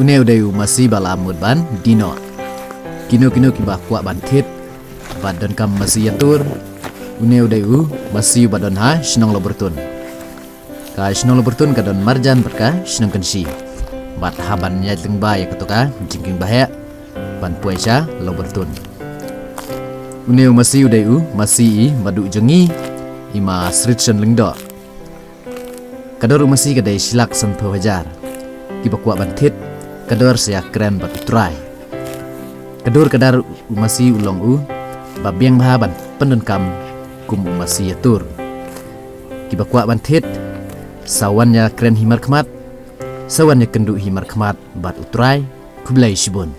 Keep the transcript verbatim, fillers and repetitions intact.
Une u dei u masi ba la mut ban die noh. Kino kino kiba kwah ban thied bad donkam masi ïatur, une u dei u masi uba don ha shnong Lawbyrtun. Ka shnong Lawbyrtun ka don marjan bad ka shnong Kynshi. Bad hap ban ïaid lyngba ïa kato ka jingkieng ba heh ban poi sha Lawbyrtun. Une u masi u dei u masi i Maduh jong ngi, i Ma Sritshon Lyngdoh. Ka dor u masi ka dei shi lak sanphew hajar. Kiba kwah ban thied, ka dor sa ïakren bad u trai. Ka dur ka dar u masi u long u ba biang bha ban pyndonkam kum u masi ïatur. Kiba kwah ban thied, sa wan ïakren hi markhmat, sa wan ïakynduh hi markhmat bad u trai. Khublei shibun.